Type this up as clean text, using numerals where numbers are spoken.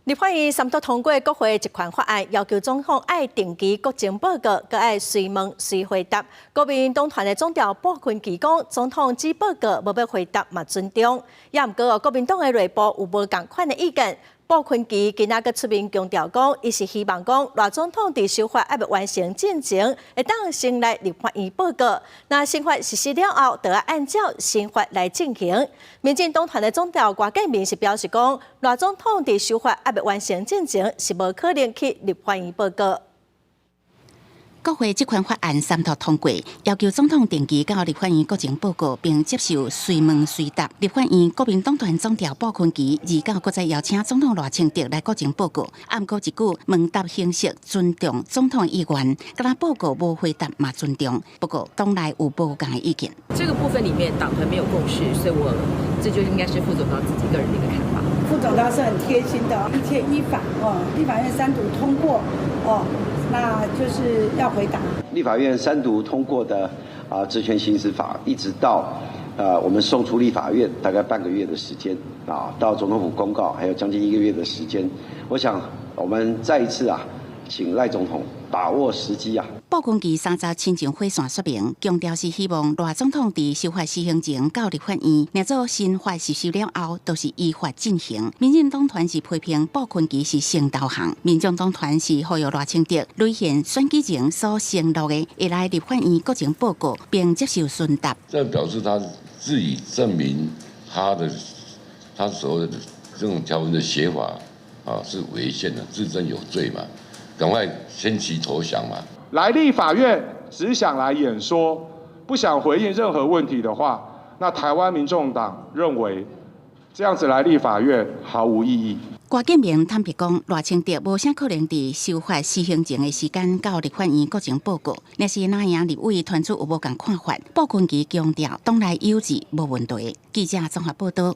立法院三讀通過國會職權法案，要求總統愛定期國情報告，閣愛隨問隨回答。國民黨團的總召傅崐萁講，總統只報告無欲回答嘛尊重。也毋過國民黨的內部有無仝款的意見。傅崐萁今仔閣出面強調講，伊是希望講賴總統佇修法猶未完成進前，會當先來立法院報告。若新法實施了後，就愛按照新法來進行。民進黨團的總召郭建明是表示講，賴總統佇修法猶未完成進前，是無可能去立法院報告。國會職權法案三讀通過，要求總統定期到立法院國情報告，並接受隨問隨答。立法院國民黨團總召傅崐萁二九閣再邀請總統賴清德來國情報告，毋過一句問答形式尊重總統意願，敢若報告無回答嘛尊重。不過黨內有無仝的意見。這個部分裡面黨團沒有共識，所以我這就應該是副總召自己個人的一個看法。副總召是很貼心的，一切依法哦，立法院三讀通過哦。那就是要回答。立法院三讀通過的啊職權行使法，一直到我們送出立法院大概半個月的時間啊，到總統府公告還有將近一個月的時間。我想我們再一次啊，請賴總統把握時機啊。傅崐萁30親情火線說明，強調是希望賴總統佇修法施行前到立法院，若做新法實施了後，都是依法進行。民進黨團是批評傅崐萁是先導航，民眾黨團是呼籲賴清德履行選舉前所承諾的，會來立法院國情報告，並接受詢答。這表示他自己證明他所謂的這種條文的寫法啊是違憲的，自證有罪嘛，趕快先期投降嘛。來立法院只想來演說，不想回應任何問題的話，那台灣民眾黨認為這樣子來立法院毫無意義。郭建明坦白講，賴清德無啥可能佇修法施行前的時間到立法院國情報告。若是藍營立委團出有無仝看法，傅崐萁強調黨內有志無問題。記者綜合報道。